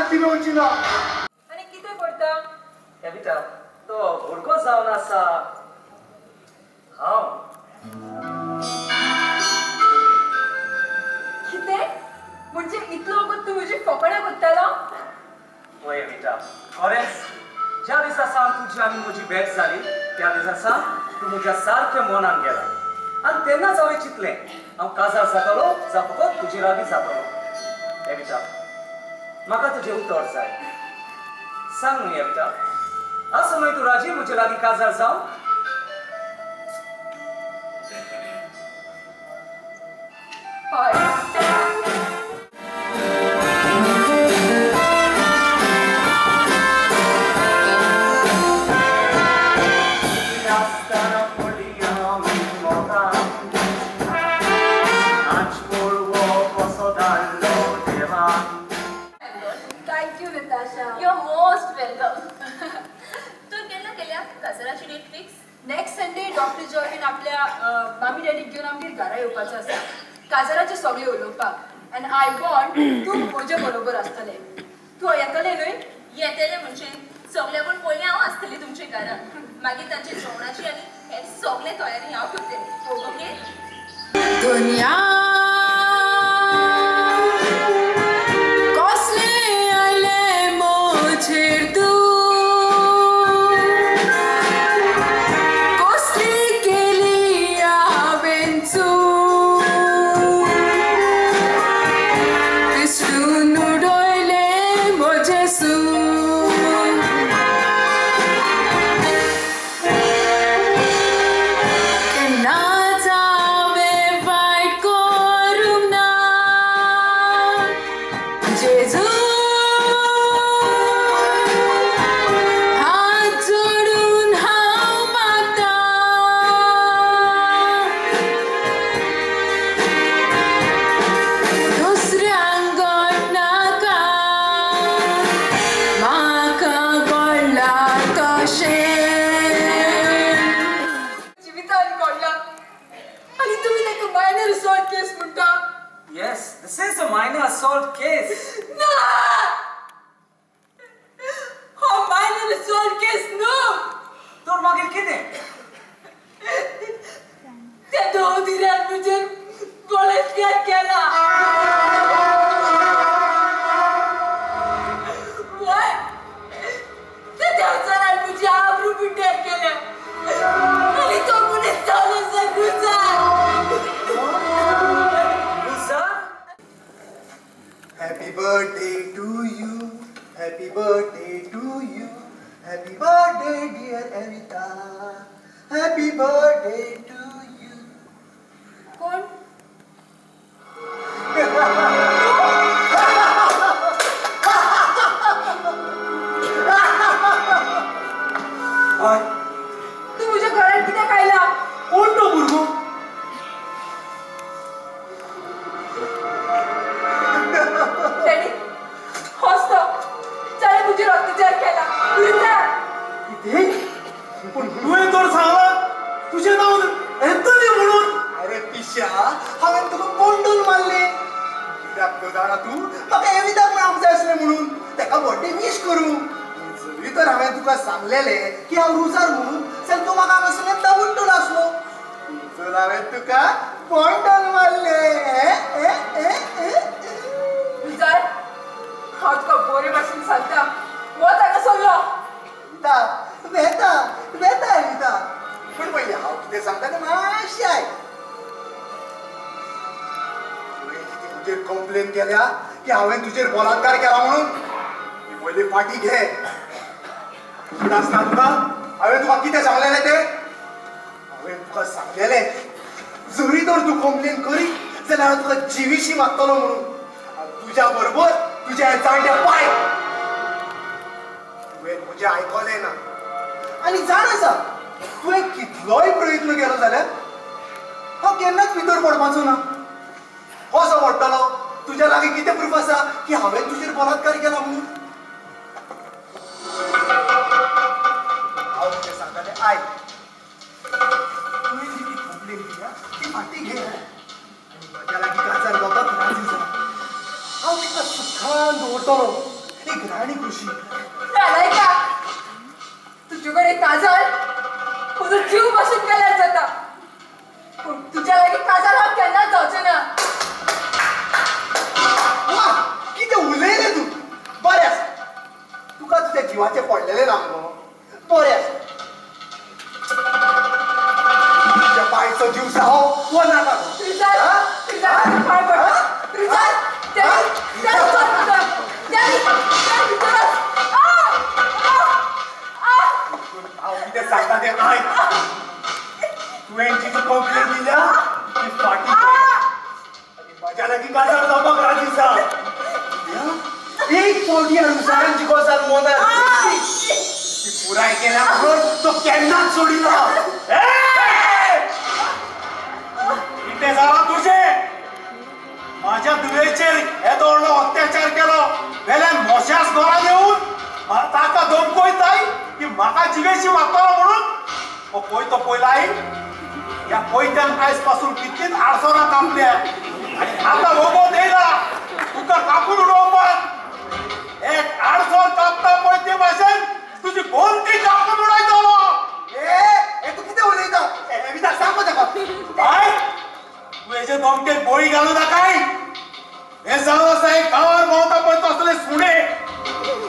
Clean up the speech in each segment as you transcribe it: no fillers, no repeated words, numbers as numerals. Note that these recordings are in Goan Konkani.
शांती मेळची ना. आनी कितें करता? एविटा, तो भुरगो जावन आसा हांव. कितें? म्हणजे इतलो वगत तूं म्हजी फकाणां करतालो? हय एविटा, खरेंच ज्या दिसा सावन तुजी आनी म्हजी भेट जाली त्या दिसा सावन तूं म्हज्या सारकें मनान गेला. आनी तेन्नाच हांवें चिंतलें हांव काजार जातलो जावं फकत तुजे लागीं जातलो. एविटा, म्हाका तुजें उतर जाय. सांग न्हय एविटा, आसा न्हय तूं राजी म्हजे लागीं काजार जावं? हय. You're most welcome. तू केन्ना केल्या काजराची date fix? Next Sunday doctor Jordan आपल्या मामी डॅडीक घेवन आमगेर घरा येवपाचो आसा काजराचें सगळें उलोवपाक. आनी I want तूं म्हजे बरोबर आसतलें. तूं येतलें न्हय? येतलें म्हणजे सगळ्याकून पयलीं हांव आसतलें तुमच्या घरान. मागीर तांच्या जेवणाची आनी हेर सगळें तयारी हांव करतलें. ओके? दुनिया Yes, this is a minor assault case. No! Oh, minor assault case, no! तर मागीर कितें? त्या दोन म्हजेर बलात्कार केला. What? त्या देवचारान म्हजी आबरू पिड्ड्यार केल्या आनी तो मनीस जावन आसा गुजार. Happy birthday to you, happy birthday to you, happy birthday dear Evita, happy birthday to you. कोण? हय. तूं म्हज्या घरांत कित्याक आयला? कोण तो भुरगो? डॅडी, होच तो जाणें म्हजेर अत्याचार केला. कितें? पूण तुवें तर सांगलां तुजें नांव एंथनी म्हणून. अरे पिश्या, हांवें तुका कोंडून मारलें. कित्याक तो जाणा तूं म्हाका एविताक मेळोंक जाय आसलें म्हणून ताका बर्थडे वीश करूं. जरी तर हांवें तुका सांगलेलें की हांव रुजार म्हणून, जाल्यार तूं म्हाका हांगासरल्यान दवरतलो आसलो. चल हांवें तुका कोंडून मारलें. रुजार, हांव तुका बरे भाशेन सांगता, वच हांगा सरलो. वेता वेता वेता एविता, पूण पयलीं हांव कितें सांगता तें मातशें आयक. तुवें कितें म्हजेर कंप्लेन केल्या की हांवें तुजेर बलात्कार केला म्हणून, ती पयलीं फाटीं घे. आसना तुका हांवें तुका कितें सांगलेलें तें? हांवें तुका सांगलेलें जरी तर तूं कंप्लेन करीत जाल्यार हांव तुका जिविशी मागतलो म्हणून. तुज्या बरोबर तुज्या जाणट्या पाय तुवें म्हजें आयकलें ना. आनी जाण आसा तुवें कितलोय प्रयत्न केलो जाल्यार हांव केन्नाच भितर पडपाचो ना. कसो पडटलो? तुज्या लागीं कितें प्रूफ आसा की हांवें तुजेर बलात्कार केला म्हणून? हांव कितें सांगता तें आयक. तुवें जी ती कंप्लेन केल्या ती फाटीं घे आनी म्हज्या लागीं काजार जावपाक राजी जा. हांव तुका सुखान दवरतलो. एक राणी कशी. नालायका, तुजे कडेन काजार म्हजो जीव बसून गेल्यार जाता, पूण तुज्या लागीं काजार हांव केन्नाच जावचें ना. वा, कितें उलयलें तूं. बरें आसा, तुका तुज्या जिवाचें पडलेलें ना मगो. बरें आसा, तुज्या बायचो जीव जावो वो नाका. हांव कितें सांगता तें आयक. तुवें जितू कंप्लेन दिल्या ती फाटी आनी म्हज्या लागीं काजार जावपाक राजी जा. एक फावटी रुजारांची गजाल मनार घेतली ती पुराय केल्या म्हणून तो केन्नाच सोडिना. कितें जालां तुजें? माझ्या धुवेचेर येदो व्हडलो अत्याचार केलो, वेल्यान मोश्याच घरान येवन ताका धमकयताय की म्हाका जिवेशी मारतलो म्हणून. हो पळय तो पयलाय, ह्या कोयत्यान आयज पासून कितलीच आडसरां कापल्या आनी आतां वगत येयला तुका कापून उडोवपाक. एक आडसर कापता पळय ते भाशेन तुजी गोंती कापून उडयतलो. ए तूं कितें उलयता? एविता, सांग ताका. बाय, तूं हेजे धमकेक गोळी घालू नाकाय. हे जावन आसा एक गांवार भोंवता पळय तसले सुणे.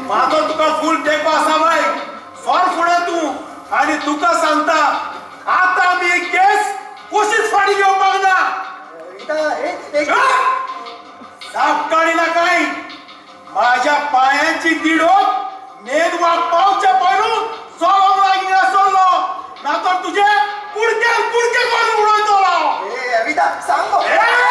म्हाजो तुका फूल तेंको आसा बाय, सर फुडें तूं. आनी तुका सांगता, आतां आमी केस कशीच फाटी घेवपाक ना. साप काडी नाकाय. माझ्या पायांची दिडोक मेंदवाक पावच्या पयलू चलोवंक लागीं आसलो ना तर तुजे कुडके कुडके करून उडयतलो. एविता, सांग.